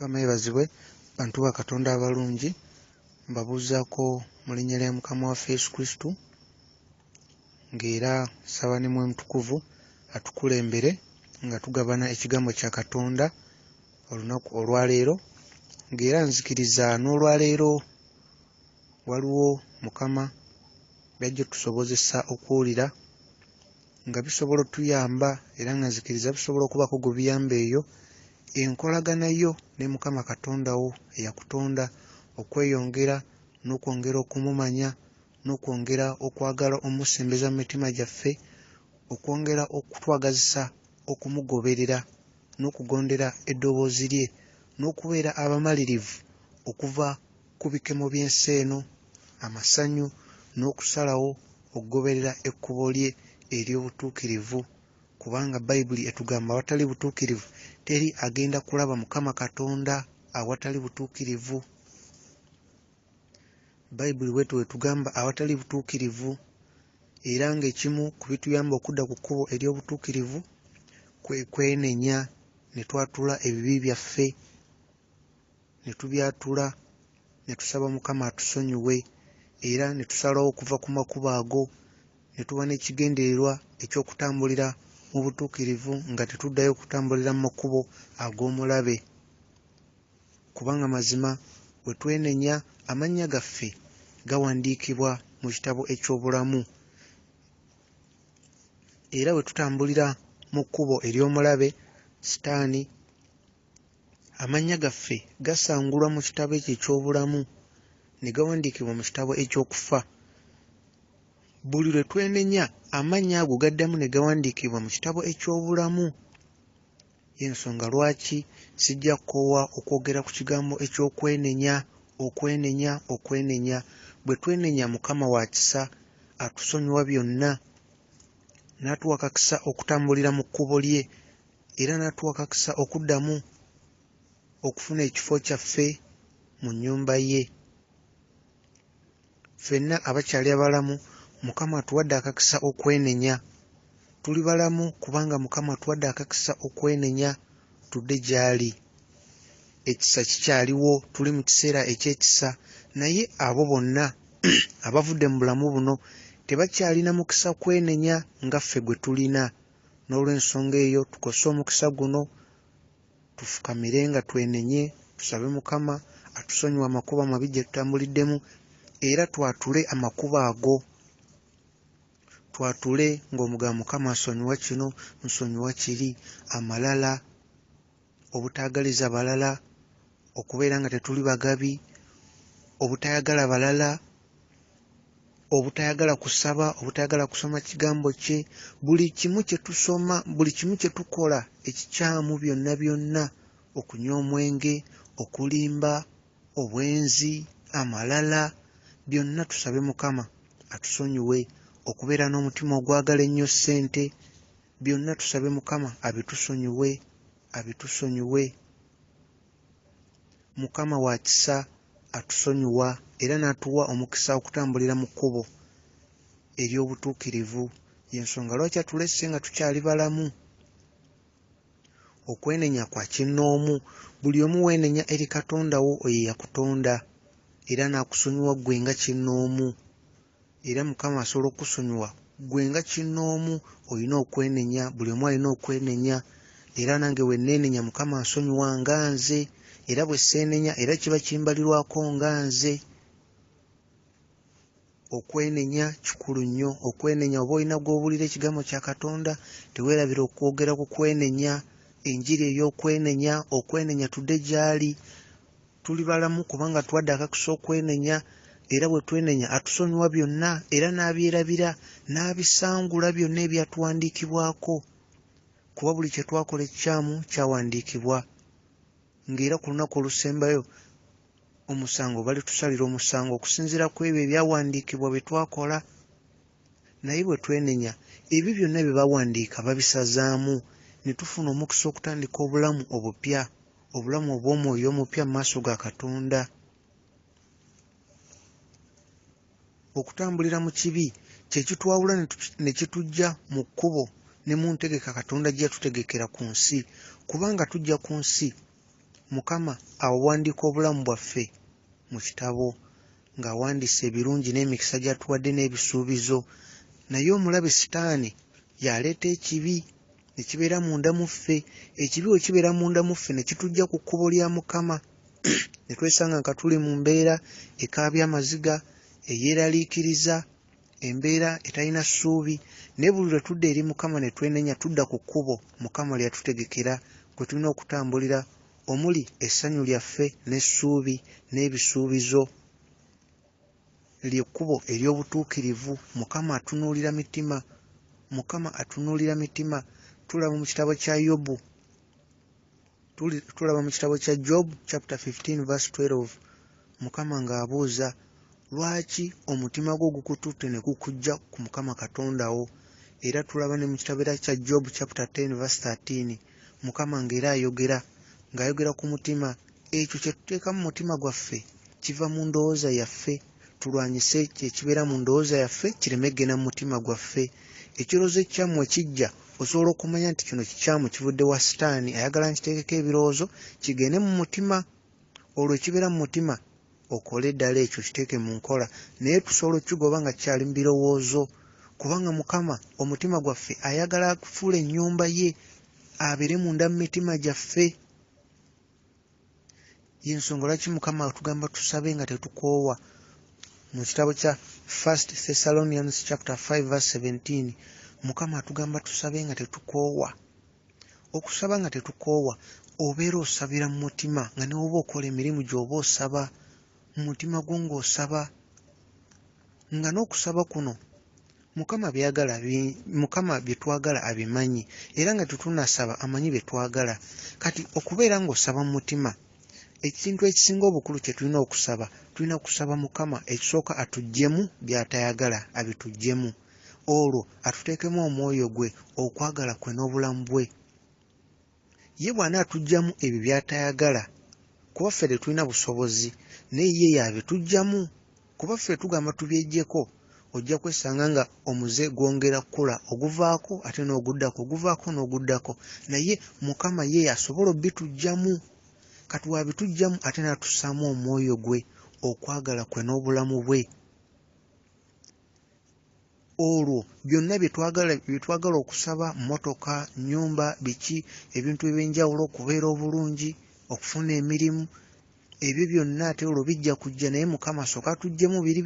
Mukama yeebazibwe bantu ba Katonda abalungi, mbabuuzaako mu linnya lya Mukama waffe Yesu Kristo, ng'era nsaba ne Mwoyo Mutukuvu atukulembere nga tugabana ekigambo kya Katonda olunaku olwaleero, ng'era nzikiriza n'olwaleero waliwo Mukama by'ajja ottusobozesa okuwulira nga bisobola ottuyamba era nga nzikiriza bisobola okubaako gwe biyamba eyo enkolagana yo ne Mukama Katonda wo eyakutonda okweyongera n'okwongera okumumanya n'okwongera okwagala omusembeza mu mitima gyaffe, okwongera okutwagazisa okumugoberera n'okugondera eddoboozi lye n'okubeera abamalirivu okuva ku bikemo by'ensi eno, amasanyu n'okusalawo okugoberera ekkubo lye ery'obutuukirivu, kubanga Bayibuli etugamba awatali butuukirivu teri agenda kulaba Mukama Katonda awatali butuukirivu. Bayibuli bw'etyo bw'etugamba awatali butuukirivu, era ng'ekimu ku bituyamba okudda ku kkubo ery'obutuukirivu kwe kwenenya ne twatula ebibi byaffe, ne tubyatula ne tusaba Mukama atusonyiwe era ne tusalawo okuva ku makubo ago ne tuba n'ekigendererwa eky'okutambulira mu butuukirivu nga tetuddayo kutambulira mu makubo ag'omulabe. Kubanga mazima bwe twenenya amannya gaffe gawandiikibwa mu kitabo eky'obulamu. Era bwe tutambulira mu kkubo ery'omulabe Sitaani, amannya gaffe gasangulwa mu kitabo ekyo eky'obulamu ne gawandiikibwa mu kitabo eky'okufa. Buli lwe twenenya amannya ago gaddamu ne gawandiikibwa mu kitabo eky'obulamu. Y'ensonga lwaki sijja kukoowa okwogera ku kigambo eky'okwenenya, okwenenya, okwenenya. Bwe twenenya Mukama wa kisa, atusonyiwa byonna, n'atuwa akakisa okutambulira mu kkubo lye, era n'atuwa akakisa okuddamu okufuna ekifo kyaffe mu nnyumba ye. Ffenna abakyali abalamu Mukama atuwadde akakisa okwenenya. Tuli balamu kubanga Mukama atuwadde akakisa okwenenya tudde gy'ali. Ekisa kikyaliwo, tuli mu kiseera eky'ekisa, naye abo bonna abavudde mu bulamu buno tebakyalina mukisa kwenenya nga ffe gwe tulina. N'olw'ensonga eyo tukozese omukisa guno tufukamire nga twenenye, tusabe Mukama atusonyiwe amakubo amabi gye tutambuliddemu era twatule amakubo ago. Twatule ng'omugamba Mukama nsonyiwa kino, nsonyiwa kiri, amalala, obutaagaliza balala, okubeera nga tetuli bagabi, obutayagala balala, obutayagala kusaba, obutayagala kusoma kigambo kye, buli kimu kye tusoma, buli kimu kye tukola ekikyamu byonna byonna, okunywa omwenge, okulimba, obwenzi, amalala, byonna tusabe Mukama atusonyiwe, okubeera n'omutima ogwagala ennyo ssente, byonna tusabe Mukama abitusonyiwe, abitusonyiwe. Mukama wa kisa atusonyiwa era n'atuwa omukisa okutambulira mu kkubo ery'obutuukirivu. Y'ensonga lwaki atulese nga tukyali balamu. Okwenenya kwa kinnoomu, buli omu weenenya eri Katonda wo oyo eyakutonda era n'akusonyiwa ggwe nga kinnoomu. Era Mukama asobola okukusonyiwa ggwe nga kinnoomu olina okwenenya, buli omu alina okwenenya. Era nange bwe nneenenya Mukama ansonyiwa nga nze, era bwe sseenenya era kiba kimbalirwako nga nze. Okwenenya kikulu nnyo, okwenenya oba olina gw'obuulira ekigambo kya Katonda teweerabira okwogera ku kwenenya, enjiri ey'okwenenya, okwenenya tudde gy'ali. Tuli balamu kubanga atuwadde akakisa okwenenya, era bwe twenenya atusonyiwa byonna era n'abyerabira n'abisangula byonna ebyatuwandiikibwako, kuba buli kye twakola ekikyamu kyawandiikibwa, ng'era ku lunaku olusembayo omusango balitusalira omusango okusinziira ku ebyo ebyawandiikibwa bye twakola. Naye bwe twenenya ebyo byonna bye bawandiika babisazaamu ne tufuna omukisa okutandika obulamu obupya, obulamu obw'omwoyo omupya mu maaso ga Katonda. Okutambulira mu kibi kye kitwawula ne kituggya mu kkubo ne mu ntegeka Katonda gye yatutegekera ku nsi, kubanga tujja ku nsi Mukama awandiika obulamu bwaffe mu kitabo, ng'awandiise ebirungi n'emikisa gy'atuwadde n'ebisuubizo. Naye omulabe Sitaani y'aleeta ekibi ne kibeera munda mu ffe. Ekibi bwe kibeera munda mu ffe ne kituggya ku kkubo lya Mukama, ne twesanga nga tuli mu mbeera ekaabya amaziga, eyeeraliikiriza, embeera etalina ssuubi. Naye buli lwe tudda eri Mukama ne twenenya, tudda ku kkubo Mukama lye yatutegekera kwe tulina okutambulira, omuli essanyu lyaffe n'essuubi n'ebisuubizo. Ly'ekkubo ery'obutuukirivu. Mukama atunuulira mitima. Mukama atunuulira mitima. Tulaba mu kitabo kya Yobu, tulaba mu kitabo kya Job chapter 15 verse 12, Mukama ng'abuuza, lwaki omutima gwo gukututte ne gukuggya ku Mukama Katonda wo? Era tulaba ne mu kitabo era kya Job chapter 10 verse 13, Mukama ng'era ayogera, ng'ayogera ku mutima. Ekyo kye tuteeka mu mutima gwaffe kiva mu ndowooza yaffe. Tulwanyise ekyo ekibeera mu ndowooza yaffe kireme kugenda mu mutima gwaffe. Ekirowoozo ekikyamu we kijja, osobola okumanya nti kino kikyamu, kivudde wa Sitaani, ayagala nkiteekeko ebirowoozo kigende mu mutima. Olwo ekibeera mu mutima okole ddala ekyo, kiteeke mu nkola. Naye tusobola okukigoba nga kikyali mu birowoozo, kubanga Mukama omutima gwaffe ayagala akufuula ennyumba ye, abeere munda mu mitima gyaffe. Y'ensonga lwaki Mukama atugamba tusabe nga tetukoowa. Mu kitabo kya 1 Thessalonians chapter 5 verse 17, Mukama atugamba tusabe nga tetukoowa. Okusaba nga tetukoowa, obeera osabira mu mutima, nga ne bw'oba okola emirimu gy'oba osaba mu mutima gwo ng'osaba, nga n'okusaba kuno Mukama by'ayagala, Mukama bye twagala abimanyi, era nga tetunnasaba amanyi bye twagala. Kati okubeera ng'osaba mu mutima, ekintu ekisinga obukulu kye tulina okusaba, tulina kusaba Mukama ekisooka atuggyemu by'atayagala, abituggyemu, olwo atuteekemu omwoyo gwe, okwagala kwe n'obulamu bwe. Ye bw'anaatuggyamu ebyo by'atayagala, kuba ffe tetulina busobozi, naye ye y'abituggyamu, kuba ffe tugamba tubyeggyeko, ojja kwesanga nga omuze gwongera kukula, oguvaako ate n'oguddako, oguvaako n'oguddako. Naye Mukama ye y'asobola obituggyamu. Kati bw'abituggyamu ate n'atussaamu omwoyo gwe, okwagala kwe n'obulamu bwe. Olwo byonna bye twagala okusaba, mmotoka, nnyumba, biki, ebintu eby'enjawulo, okubeera obulungi, okufuna emirimu, ebyo byonna ate olwo bijja kujja. Naye Mukama asooke atuggyemu biri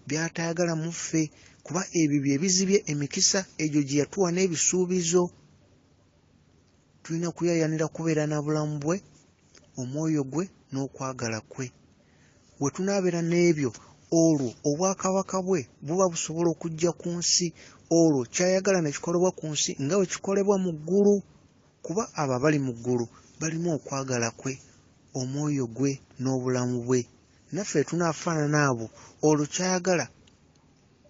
by'atayagala mu ffe, kuba ebyo bye bizibye emikisa egyo gye yatuwa n'ebisuubizo. Tulina kuyaayaanira kubeera na bulamu bwe, omwoyo gwe n'okwagala kwe. We tunaabeera n'ebyo, olwo obwakabaka bwe buba busobola okujja ku nsi, olwo ky'ayagala ne kikolebwa ku nsi nga bwe kikolebwa mu ggulu, kuba abo abali mu ggulu balimu okwagala kwe, omwoyo gwe n'obulamu bwe. Naffe tunaafaanana abo, olwo ky'ayagala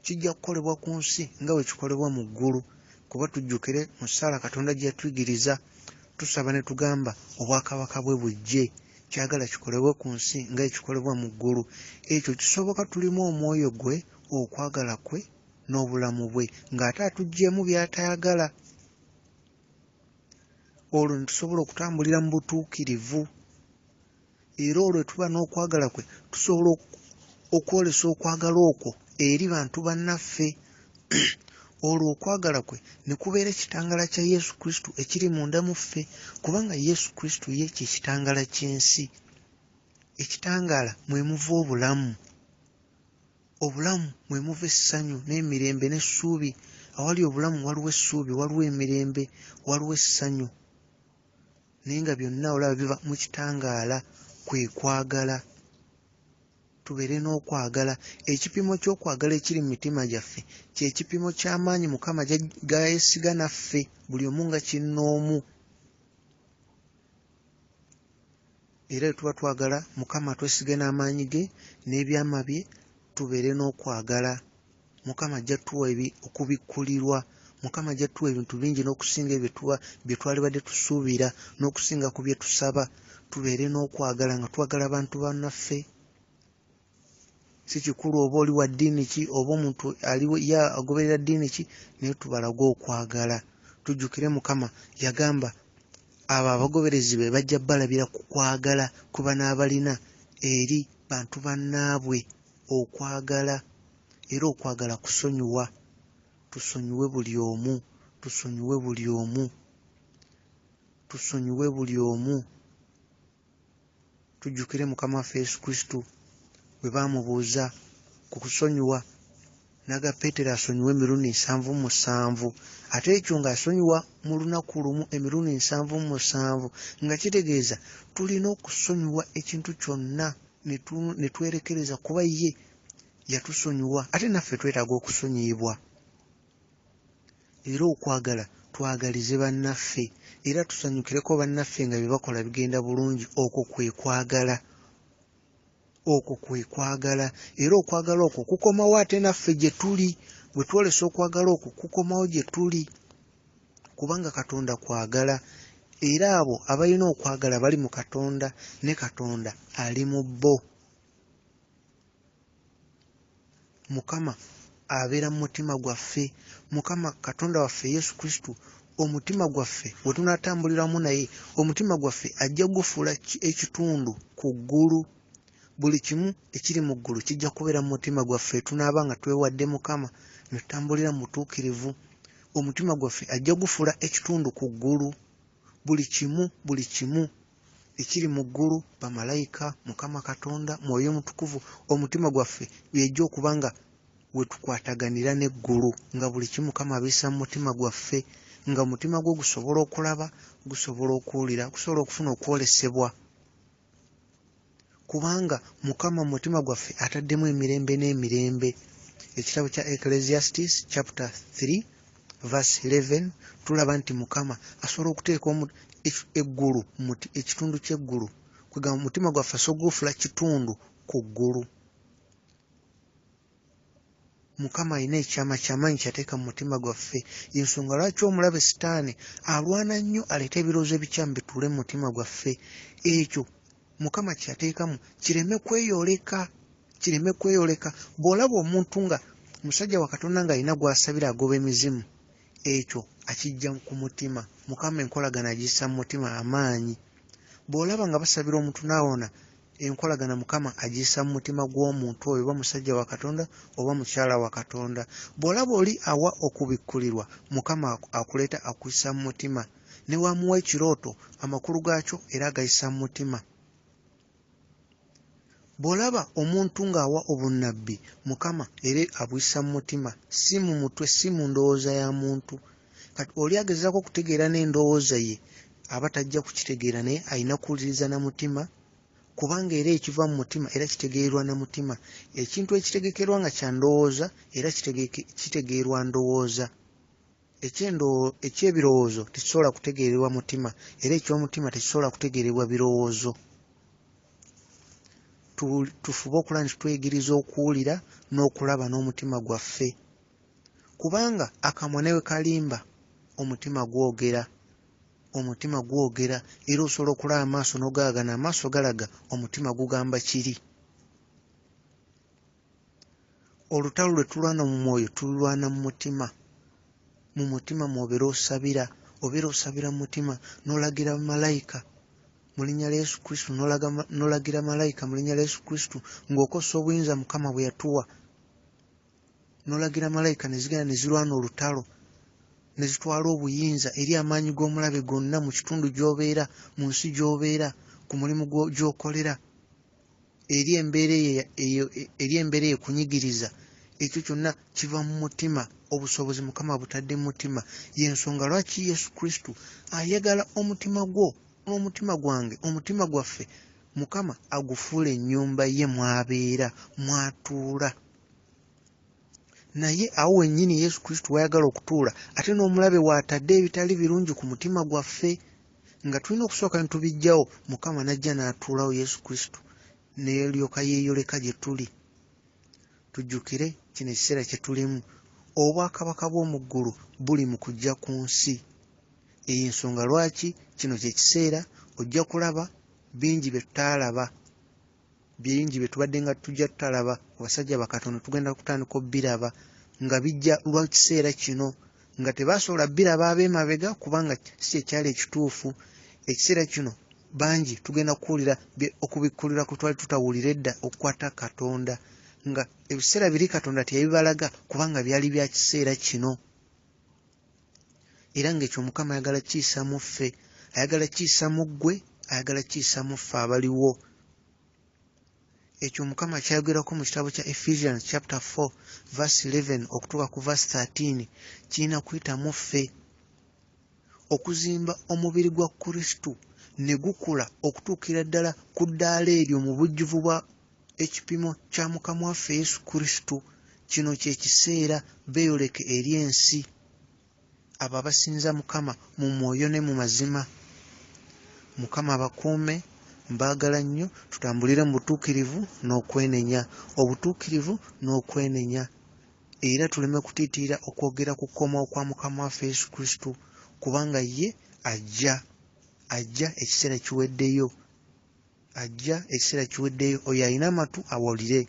kijja kukolebwa ku nsi nga bwe kikolebwa mu ggulu. Kuba tujjukire mu ssaala Katonda gye yatuyigiriza, tusaba ne tugamba obwakabaka bwe bujje, ky'ayagala kikolebwe ku nsi nga bwe kikolebwa mu ggulu. Ekyo kisoboka tulimu omwoyo gwe, okwagala kwe n'obulamu bwe, ng'ate atuggyemu by'atayagala. Olwo ne tusobola okutambulira mu butuukirivu. Era olwo tuba n'okwagala kwe, tusobola okwolesa okwagala okwo eri bantu bannaffe. Olwo okwagala kwe ne kubeera ekitangaala kya Yesu Kristo ekiri munda mu ffe, kubanga Yesu Kristo ye kye kitangaala ky'ensi. Ekitangaala mwe muva obulamu, obulamu mwe muva essanyu n'emirembe n'essuubi. Awali obulamu waliwo essuubi, waliwo emirembe, waliwo essanyu, naye nga byonna olaba biva mu kitangaala, kwe kwagala. Tubeere n'okwagala. Ekipimo ky'okwagala ekiri mu mitima gyaffe kye kipimo ky'amaanyi Mukama g'ayesiga naffe, buli omu nga kinnoomu. Era bwe tuba twagala Mukama twesige n'amaanyi ge n'ebyama bye, tubeere n'okwagala. Mukama ajja tuwa okubikkulirwa. Mukama ajja tuwa ebintu bingi n'okusinga ebyo bye twalibadde tusuubira, n'okusinga ku bye tusaba. Tubeere n'okwagala nga twagala bantu bannaffe. Si kikulu oba oli wa ddiini ki, oba omuntu ali ye agoberera ddiini ki, naye tubalage okwagala. Tujjukire Mukama yagamba Abo abagoberezi be bajja balabira ku kwagala kwe banaabalina eri bantu bannaabwe. Okwagala, era okwagala kusonyiwa. Tusonyiwe buli omu, tusonyiwe buli omu, tusonyiwe buli omu. Tujjukire Mukama waffe Yesu Kristo bwe baamubuuza ku kusonyiwa, n'agamba Peetero asonyiwe emirundi 77, ate ekyo ng'asonyiwa mu lunaku lumu emirundi 77, nga kitegeeza tulina okusonyiwa ekintu kyonna ne twerekereza, kuba ye yatusonyiwa, ate naffe twetaaga okusonyiyibwa. Era okwagala twagalize bannaffe, era tusanyukireko bannaffe nga bye bakola bigenda bulungi. Okwo kwe kwagala, okwo kwe kwagala. Era okwagala okwo kukomawo ate naffe gye tuli. Bwe twolesa okwagala okwo kukomawo gye tuli, kubanga Katonda kwagala. Era abo abalina okwagala bali mu Katonda, ne Katonda ali mu bo. Mukama abeera mu mutima gwaffe. Mukama Katonda waffe Yesu Kristo, omutima gwaffe bwe tunaatambuliramu naye, omutima gwaffe ajja gufuula ekitundu ku ggulu. Buli kimu ekiri mu ggulu kijja kubeera mu mutima gwaffe. Tunaaba nga twewadde Mukama ne tutambulira mu butuukirivu, omutima gwaffe ajja gufuula ekitundu ku ggulu. Buli kimu, buli kimu ekiri mu ggulu, bamalayika, Mukama Katonda, Mwoyo Mutukuvu, omutima gwaffe yejja okuba nga we tukwataganira n'eggulu, nga buli kimu Mukama abissa mu mutima gwaffe, nga omutima gwo gusobola okulaba, gusobola okuwulira, gusobola okufuna okwolesebwa, kubanga Mukama mu mutima gwaffe ataddemu emirembe n'emirembe. Ekitabo kya Ecclesiastes chapter 3 verse 11 tulaba nti Mukama asobola okuteeka eggulu, ekitundu ky'eggulu, kwegamba omutima gwaffe asobola okugufuula kitundu ku ggulu. Mukama alina ekyama ky'amaanyi ky'ateeka mu mutima gwaffe. Y'ensonga lwaki omulabe Sitaani alwana nnyo aleete ebirowoozo ebikyamu bituule mu mutima gwaffe. Ekyo Mukama kyateekamu kireme kweyoleka, kireme kweyoleka. Bw'olaba omuntu nga musajja wa Katonda ng'alina gw'asabira agoba emizimu, ekyo akijja ku mutima. Mukama enkolagana agiyisa mu mutima amaanyi. Bw'olaba nga basabira omuntu n'awona, enkolagana Mukama agiyisa mu mutima gw'omuntu oyo, oba musajja wa Katonda oba mukyala wa Katonda. Bw'olaba oli awa okubikkulirwa, Mukama akuleeta akuyisa mu mutima. Ne bw'amuwa ekirooto, amakulu gaakyo era agayisa mu mutima. Bw'olaba omuntu ng'awa obunnabbi, Mukama era abuyisa mu mutima, si mu mutwe, si mu ndowooza ya muntu. Kati oli agezaako okutegeera n'endowooza ye aba tajja kukitegeera, naye alina kuwuliriza na mutima, kubanga era ekiva mu mutima era kitegeerwa na mutima. Ekintu ekitegekerwa nga kya ndowooza era kitegeerwa ndowooza. Eky'ebirowoozo tekisobola kutegeererwa mutima, era eky'omutima tekisobola kutegeerebwa birowoozo. Tufube okulaba nti tweyigiriza okuwulira n'okulaba n'omutima gwaffe, kubanga akamwa ne bwe kalimba omutima gwogera, omutima gwogera. Era osobola okulaba amaaso n'ogaagana, amaaso galaga, omutima gugamba kiri. Olutalo lwe tulwana mu mwoyo tululwana mu mutima. Mu mutima mw'obeera osabira, obeera osabira mu mutima, n'olagira malayika mu linnya lya Yesu Kristo, n'olagira malayika mu linnya lya Yesu Kristo, ng'okozesa obuyinza Mukama bwe yatuwa, n'olagira malayika ne zigenda ne zirwana olutalo, ne zitwala obuyinza eri amaanyi g'omulabe gonna mu kitundu gy'obeera, mu nsi gy'obeera, ku mulimu gy'okolera, eri embeera eyo, eri embeera ekunyigiriza. Ekyo kyonna kiva mu mutima. Obusobozi Mukama butadde mu mutima. Y'ensonga lwaki Yesu Kristo ayagala omutima gwo n'omutima gwange, omutima gwaffe, Mukama agufuule ennyumba ye mw'abeera, mw'atuula. Naye awo wennyini Yesu Kristo w'ayagala okutuula, ate n'omulabe w'atadde ebitali birungi ku mutima gwaffe, nga tulina okusooka ne tubiggyawo, Mukama n'ajja n'atuulawo Yesu Kristo, n'eryoka yeeyoleka gye tuli. Tujjukire kino ekiseera kye tulimu. Obwakabaka bw'omu ggulu buli mu kujja ku nsi. Eyo ensonga lwaki kino kye kiseera ojja kulaba bingi bye tutaalaba, bingi bye tubadde nga tujja tutalaba ku basajja ba Katonda, tugenda kutandika obbiraba nga bijja lwa kiseera kino, nga tebasobola bbiraba ab'emabega kubanga si kye kyali ekituufu. Ekiseera kino bangi tugenda kuwulira okubikkulirwa kwe twali tutawulira edda okukwata Katonda, nga ebiseera biri Katonda teyabibalaga kubanga byali bya kiseera kino. Era ng'ekyo Mukama ayagala kiyisa mu ffe, ayagala kiyisa mu ggwe, ayagala kiyisa mu ffe abaliwo. Ekyo Mukama kyayogerako mu kitabo kya Ephesians chapter 4 verse 11 okutuuka ku verse 13 kirina kuyita mu ffe okuzimba omubiri gwa Kristo ne gukula okutuukira ddala ku ddaala eryo mu bujjuvu bwa ekipimo kya Mukama waffe Yesu Kristo. Kino kye kiseera beeyoleke eri ensi abo abasinza Mukama mu mwoyo ne mu mazima. Mukama abakuume, mbaagala nnyo, tutambulire mu butuukirivu n'okwenenya, obutuukirivu n'okwenenya, era tuleme kutiitiira okwogera ku kukomawo kwa Mukama waffe Yesu Kristo, kubanga ye ajja, ajja ekiseera kiweddeyo, ajja ekiseera kiweddeyo. Oyo alina amatu awulire,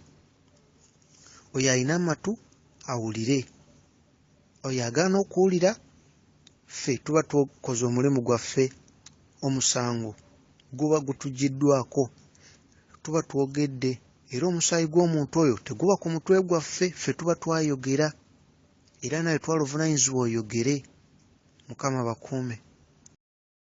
oyo alina amatu awulire, oyo agaana okuwulira, ffe tuba tukoze omulimu gwaffe, omusango guba gutuggyiddwako, tuba twogedde, era omusaayi gw'omuntu oyo teguba ku mutwe gwaffe, ffe tuba twayogera, era naawe twala obuvunaanyizibwa oyogere. Mukama abakuume.